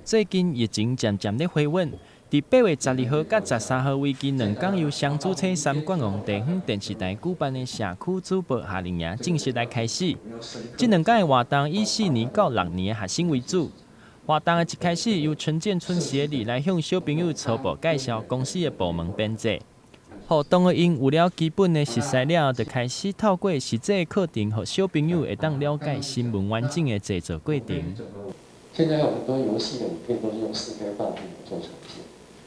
最近疫情漸漸咧回穩，佇8月12號佮13號為期2工，由雙主車三冠王地方電視台舉辦的社區主播夏令營正式來開始。這2工的活動以4年到6年的學生為主。活動的一開始，由陳建春協理來向小朋友初步介紹公司的部門編制。予同學𪜶有了基本的熟悉了後，就開始透過實際課程，予小朋友會當了解新聞完整的製作過程。現在有很多遊戲的影片都是用4K 畫面做呈現。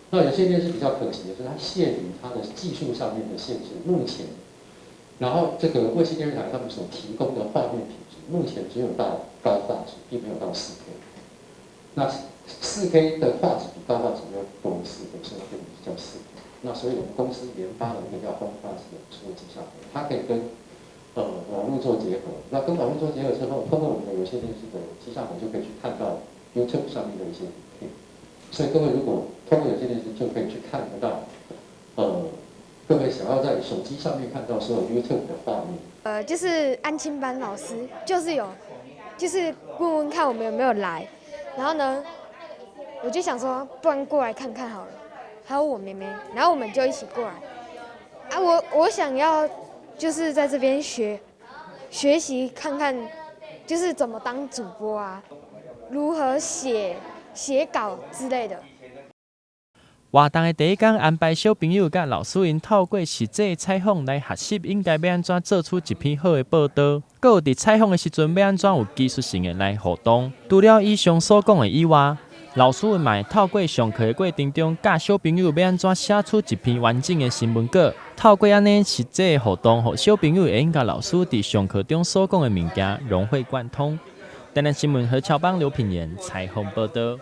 那有線電視比較可惜的是，它限於它的技術上面的限制，目前，然後這個衛星電視台他們所提供的畫面品質，目前只有到高畫質，並沒有到4K。那4K 的畫質比高畫質要多4倍，所以它變成叫4K。那所以我們公司研發了一個叫風畫質的數位機上，它可以跟網絡做結合。那跟網絡做結合之後，通過我們的有線電視的機上盒就可以去看到 YouTube 上面的一些影片。所以各位如果通過有線電視就可以去看得到，各位想要在手機上面看到所有 YouTube 的畫面。就是安親班老師，就是有，就是問問看我們有沒有來，然後呢，我就想說，不然過來看看好了。還有我妹妹，然後我們就一起過來。啊，我想要就是在這邊學習看看，就是怎麼當主播啊，如何寫稿之類的。活動的第一工安排小朋友佮老師𪜶透過實際採訪來學習應該欲按怎做出一篇好的報道，閣有佇採訪的時陣欲按怎有技術性的來互動。除了以上所講的以外，老師們嘛會透過上課的過程中，教小朋友欲按怎寫出一篇完整的新聞稿。透過按呢實際的互動，予小朋友會用佮老師佇上課中所講的物件融會貫通。台南新聞何喬邦劉品言採訪報道。